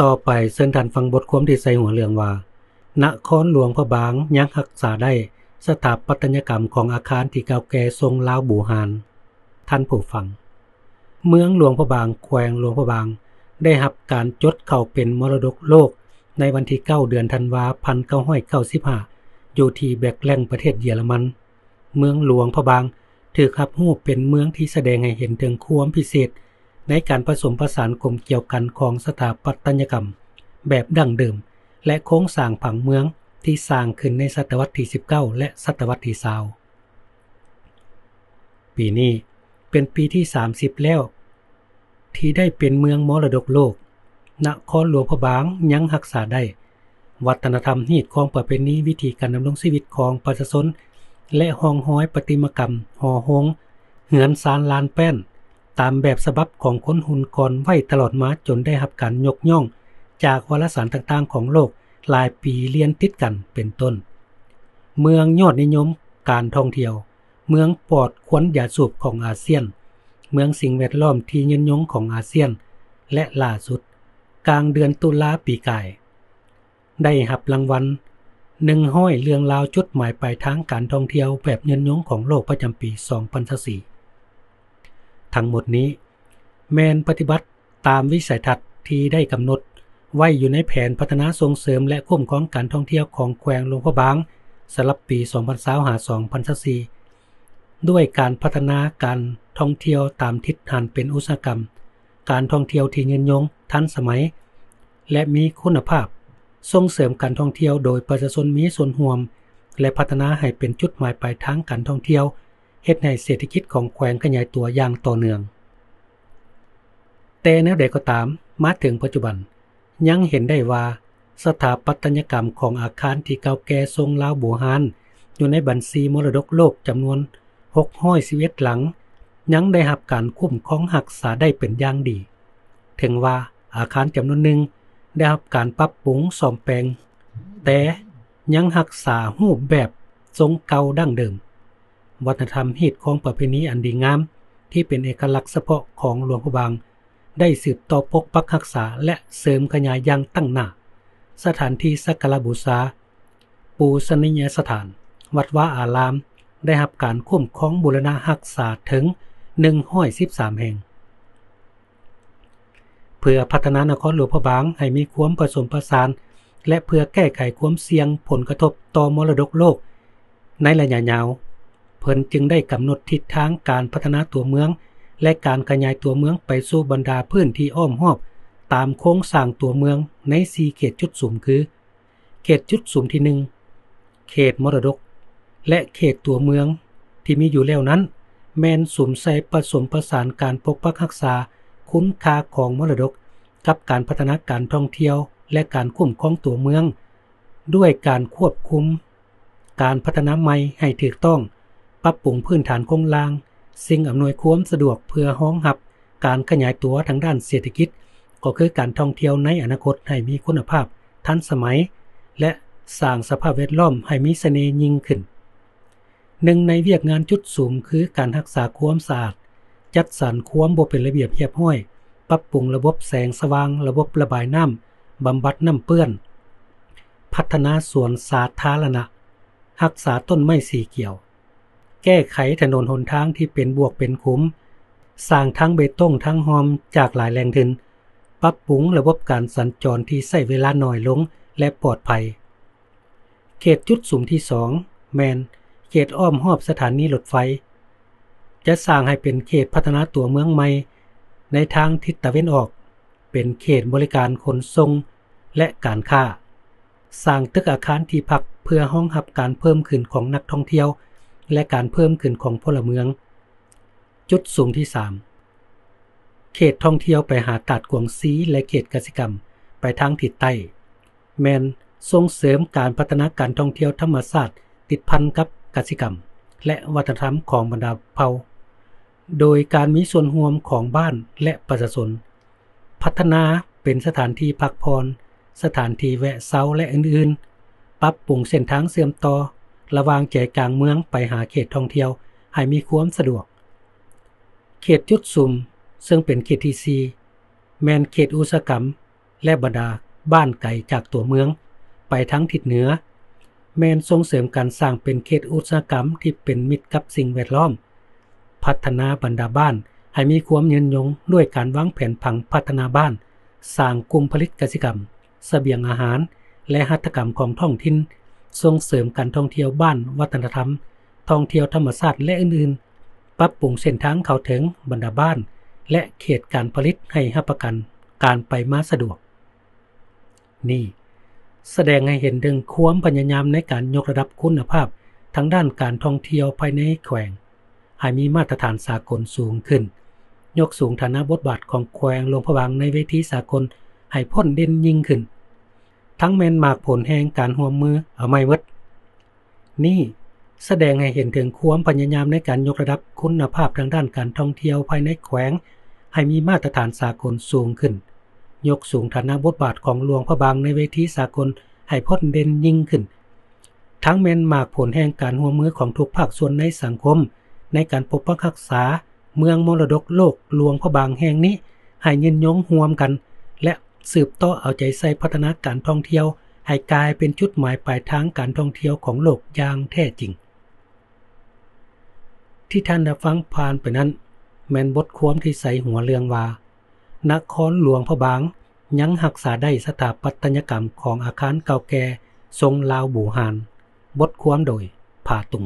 ຕໍ່ໄປເຊີນທ່ານຟັງບົດຄວາມທີ່ໃສ່ຫົວເລື່ອງວ່າ ນະຄອນຫຼວງພະບາງຍັງຮັກສາໄດ້ສະຖາປັດຕະຍະກຳຂອງອາຄານທີ່ເກົ່າແກ່ຊົງລາວບູຮານ. ທ່ານຜູ້ຟັງ, ເມືອງຫຼວງພະບາງ ແຂວງຫຼວງພະບາງ ໄດ້ຮັບການຈົດເຂົ້າເປັນມໍລະດົກໂລກໃນວັນທີເກົ້າ ເດືອນທັນວາ ພັນເກົ້າຮ້ອຍເກົ້າສິບຫ້າ ຢູ່ທີ່ເບັກແລງ ປະເທດເຢຍລະມັນ. ເມືອງຫຼວງພະບາງຖືກຮັບຮູ້ເປັນເມືອງທີ່ສະແດງໃຫ້ເຫັນເຖິງຄວາມພິເສດໃນການປະສົມປະສານກົມກ່ຽວກັນຂອງສະຖາປັດຕະຍະກຳແບບດັ້ງເດີມ ແລະ ໂຄງສ້າງຜັງເມືອງທີ່ສ້າງຂຶ້ນໃນສະຕະວັດທີສິບເກົ້າ ແລະ ສະຕະວັດທີຊາວ. ປີນີ້ເປັນປີທີສາມສິບແລ້ວ ທີ່ໄດ້ເປັນເມືອງມໍລະດົກໂລກ. ນະຄອນຫຼວງພະບາງຍັງຮັກສາໄດ້ວັດທະນະທຳ, ຮີດຄອງ, ປະເພນີ, ວິທີການດຳລົງຊີວິດຂອງປະຊາຊົນ ແລະ ຮ່ອງຮອຍປະຕິມາກຳ, ຫໍໂຮງ, ເຮືອນຊານລານແປ້ນ ຕາມແບບສະບັບຂອງຄົນຮຸ່ນກ່ອນໄວ້ຕະຫຼອດມາ ຈົນໄດ້ຮັບການຍົກຍ້ອງຈາກວາລະສານຕ່າງໆຂອງໂລກຫຼາຍປີລຽນຕິດກັນ ເປັນຕົ້ນ ເມືອງຍອດນິຍົມການທ່ອງທ່ຽວ, ເມືອງປອດຄວັນຢາສູບຂອງອາຊຽນ, ເມືອງສິ່ງແວດລ້ອມທີ່ຍືນຍົງຂອງອາຊຽນ ແລະ ຫຼ້າສຸດ ກາງເດືອນຕຸລາປີກາຍ ໄດ້ຮັບລາງວັນ ໜຶ່ງຮ້ອຍເລື່ອງລາວຈຸດໝາຍປາຍທາງການທ່ອງທ່ຽວແບບຍືນຍົງຂອງໂລກປະຈຳປີສອງພັນຊາວສີ່. ທັງໝົດນີ້ແມ່ນປະຕິບັດຕາມວິໄສທັດທີ່ໄດ້ກຳນົດໄວ້ຢູ່ໃນແຜນພັດທະນາສົ່ງເສີມ ແລະ ຄຸ້ມຄອງການທ່ອງທ່ຽວຂອງແຂວງຫຼວງພະບາງ ສຳລັບປີສອງພັນຊາວຫ້າ ສອງພັນຊາວສີ່ ດ້ວຍການພັດທະນາການທ່ອງທ່ຽວຕາມທິດຫັນເປັນອຸດສາຫະກຳການທ່ອງທ່ຽວທີ່ຍືນຍົງ, ທັນສະໄໝ ແລະ ມີຄຸນນະພາບ, ສົ່ງເສີມການທ່ອງທ່ຽວໂດຍປະຊາຊົນມີສ່ວນຮ່ວມ ແລະ ພັດທະນາໃຫ້ເປັນຈຸດໝາຍປາຍທາງການທ່ອງທ່ຽວ, ເຮັດໃຫ້ເສດຖະກິດຂອງແຂວງຂະຫຍາຍຕົວຢ່າງຕໍ່ເນື່ອງ. ແຕ່ແນວໃດກໍຕາມ, ມາເຖິງປັດຈຸບັນ ຍັງເຫັນໄດ້ວ່າ ສະຖາປັດຕະຍະກຳຂອງອາຄານທີ່ເກົ່າແກ່ຊົງລາວບູຮານ ຢູ່ໃນບັນຊີມໍລະດົກໂລກຈຳນວນຫົກຮ້ອຍສິບເອັດຫຼັງ ຍັງໄດ້ຮັບການຄຸ້ມຄອງຮັກສາໄດ້ເປັນຢ່າງດີ. ເຖິງວ່າອາຄານຈຳນວນໜຶ່ງໄດ້ຮັບການປັບປຸງສ້ອມແປງ, ແຕ່ຍັງຮັກສາຮູບແບບຊົງເກົ່າດັ້ງເດີມ. ວັດທະນະທຳຮີດຄອງປະເພນີອັນດີງາມ ທີ່ເປັນເອກະລັກສະເພາະຂອງຫຼວງພະບາງ ໄດ້ສືບຕໍ່ປົກປັກຮັກສາ ແລະ ເສີມຂະຫຍາຍຢ່າງຕັ້ງໜ້າ. ສະຖານທີ່ສັກກາລະບູຊາ, ປູຊະນີຍະສະຖານ, ວັດວາອາລາມ ໄດ້ຮັບການຄຸ້ມຄອງບູລະນະຮັກສາເຖິງໜຶ່ງຮ້ອຍສິບສາມແຫ່ງ. ເພື່ອພັດທະນານະຄອນຫຼວງພະບາງໃຫ້ມີຄວາມປະສົມປະສານ ແລະ ເພື່ອແກ້ໄຂຄວາມສ່ຽງຜົນກະທົບຕໍ່ມໍລະດົກໂລກໃນໄລຍະຍາວ, ເພິ່ນຈຶ່ງໄດ້ກຳນົດທິດທາງການພັດທະນາຕົວເມືອງ ແລະ ການຂະຫຍາຍຕົວເມືອງໄປສູ່ບັນດາພື້ນທີ່ອ້ອມຮອບຕາມໂຄງສ້າງຕົວເມືອງໃນສີ່ເຂດຈຸດສຸມຄື ເຂດຈຸດສຸມທີໜຶ່ງ ເຂດມໍລະດົກ ແລະ ເຂດຕົວເມືອງທີ່ມີຢູ່ແລ້ວນັ້ນ ແມ່ນສຸມໃສ່ປະສົມປະສານການປົກປັກຮັກສາຄຸນຄ່າຂອງມໍລະດົກ ກັບການພັດທະນາການທ່ອງທ່ຽວ ແລະ ການຄຸ້ມຄອງຕົວເມືອງ ດ້ວຍການຄວບຄຸມການພັດທະນາໃໝ່ໃຫ້ຖືກຕ້ອງ, ປັບປຸງພື້ນຖານໂຄງລ່າງ, ສິ່ງອຳນວຍຄວາມສະດວກເພື່ອຮອງຮັບການຂະຫຍາຍຕົວທາງດ້ານເສດຖະກິດ ກໍຄືການທ່ອງທ່ຽວໃນອະນາຄົດໃຫ້ມີຄຸນນະພາບ, ທັນສະໄໝ ແລະ ສ້າງສະພາບແວດລ້ອມໃຫ້ມີສະເໜ່ຍິ່ງຂຶ້ນ. ໜຶ່ງໃນວຽກງານຈຸດສຸມຄືການຮັກສາຄວາມສະອາດ, ຈັດສັນຄວາມບໍ່ເປັນລະບຽບຮຽບຮ້ອຍ, ປັບປຸງລະບົບແສງສະຫວ່າງ, ລະບົບລະບາຍນ້ຳ, ບຳບັດນ້ຳເປື້ອນ, ພັດທະນາສວນສາທາລະນະ, ຮັກສາຕົ້ນໄມ້ສີຂຽວ, ແກ້ໄຂຖະໜົນຫົນທາງທີ່ເປັນບວກເປັນຂຸມ, ສ້າງທາງເບຕົງທາງຮ່ອມຈາກຫຼາຍແຫຼ່ງທຶນ, ປັບປຸງລະບົບການສັນຈອນທີ່ໃຊ້ເວລາໜ້ອຍລົງ ແລະ ປອດໄພ. ເຂດຈຸດສຸມທີສອງ ແມ່ນເຂດອ້ອມຮອບສະຖານີລົດໄຟ, ຈະສ້າງໃຫ້ເປັນເຂດພັດທະນາຕົວເມືອງໃໝ່ໃນທາງທິດຕາເວັນອອກ, ເປັນເຂດບໍລິການຂົນສົ່ງ ແລະ ການຄ້າ, ສ້າງຕຶກອາຄານທີ່ພັກເພື່ອຮອງຮັບການເພີ່ມຂຶ້ນຂອງນັກທ່ອງທ່ຽວ ແລະ ການເພີ່ມຂຶ້ນຂອງພົນລະເມືອງ. ຈຸດສຸມທີສາມ ເຂດທ່ອງທ່ຽວໄປຫາຕາດກວາງຊີ ແລະ ເຂດກະສິກຳໄປທາງທິດໃຕ້ ແມ່ນສົ່ງເສີມການພັດທະນາການທ່ອງທ່ຽວທຳມະຊາດຕິດພັນກັບກະສິກຳ ແລະ ວັດທະນະທຳຂອງບັນດາເຜົ່າ ໂດຍການມີສ່ວນຮ່ວມຂອງບ້ານ ແລະ ປະຊາຊົນ. ພັດທະນາເປັນສະຖານທີ່ພັກຜ່ອນ, ສະຖານທີ່ແວະເຊົາ ແລະ ອື່ນໆ, ປັບປຸງເສັ້ນທາງເຊື່ອມຕໍ່ລະຫວ່າງໃຈກາງເມືອງໄປຫາເຂດທ່ອງທ່ຽວໃຫ້ມີຄວາມສະດວກ. ເຂດຈຸດສຸມ ເຊິ່ງເປັນເຂດທີສີ່ ແມ່ນເຂດອຸດສາຫະກຳ ແລະ ບັນດາບ້ານໄກຈາກຕົວເມືອງ ໄປທາງທິດເໜືອ ແມ່ນສົ່ງເສີມການສ້າງເປັນເຂດອຸດສາຫະກຳທີ່ເປັນມິດກັບສິ່ງແວດລ້ອມ, ພັດທະນາບັນດາບ້ານໃຫ້ມີຄວາມຍືນຍົງດ້ວຍການວາງແຜນຜັງພັດທະນາບ້ານ, ສ້າງກຸ່ມຜະລິດກະສິກຳ, ສະບຽງອາຫານ ແລະ ຫັດຖະກຳຂອງທ້ອງຖິ່ນ, ສົ່ງເສີມການທ່ອງທ່ຽວບ້ານ, ວັດທະນະທຳ, ທ່ອງທ່ຽວທຳມະຊາດ ແລະ ອື່ນໆ, ປັບປຸງເສັ້ນທາງເຂົ້າເຖິງບັນດາບ້ານ ແລະ ເຂດການຜະລິດໃຫ້ຮັບປະກັນການໄປມາສະດວກ. ນີ້ສະແດງໃຫ້ເຫັນເຖິງຄວາມພະຍາຍາມໃນການຍົກລະດັບຄຸນນະພາບທາງດ້ານການທ່ອງທ່ຽວພາຍໃນແຂວງໃຫ້ມີມາດຕະຖານສາກົນສູງຂຶ້ນ, ຍົກສູງຖານະບົດບາດຂອງແຂວງຫຼວງພະບາງໃນເວທີສາກົນໃຫ້ພົ້ນເດັ່ນຍິ່ງຂຶ້ນ, ທັງແມ່ນໝາກຜົນແຫ່ງການຮ່ວມມືເອົາໃໝ່ໝົດ. ນີ້ສະແດງໃຫ້ເຫັນເຖິງຄວາມພະຍາຍາມໃນການຍົກລະດັບຄຸນນະພາບທາງດ້ານການທ່ອງທ່ຽວພາຍໃນແຂວງໃຫ້ມີມາດຕະຖານສາກົນສູງຂຶ້ນ, ຍົກສູງຖານະບົດບາດຂອງຫຼວງພະບາງໃນເວທີສາກົນໃຫ້ພົ້ນເດັ່ນຍິ່ງຂຶ້ນ, ທັງແມ່ນໝາກຜົນແຫ່ງການຮ່ວມມືຂອງທຸກພາກສ່ວນໃນສັງຄົມ ໃນການປົກປັກຮັກສາເມືອງມໍລະດົກໂລກຫຼວງພະບາງແຫ່ງນີ້ໃຫ້ຍືນຍົງຮ່ວມກັນ ແລະ ສືບຕໍ່ເອົາໃຈໃສ່ພັດທະນາການທ່ອງທ່ຽວໃຫ້ກາຍເປັນຈຸດໝາຍປາຍທາງການທ່ອງທ່ຽວຂອງໂລກຢ່າງແທ້ຈິງ. ທີ່ທ່ານໄດ້ຟັງຜ່ານໄປນັ້ນ ແມ່ນບົດຄວາມທີ່ໃສ່ຫົວເລື່ອງວ່າ ນະຄອນຫຼວງພະບາງຍັງຮັກສາໄດ້ສະຖາປັດຕະຍະກຳຂອງອາຄານເກົ່າແກ່ຊົງລາວບູຮານ. ບົດຄວາມໂດຍ ຜາຕຸງ.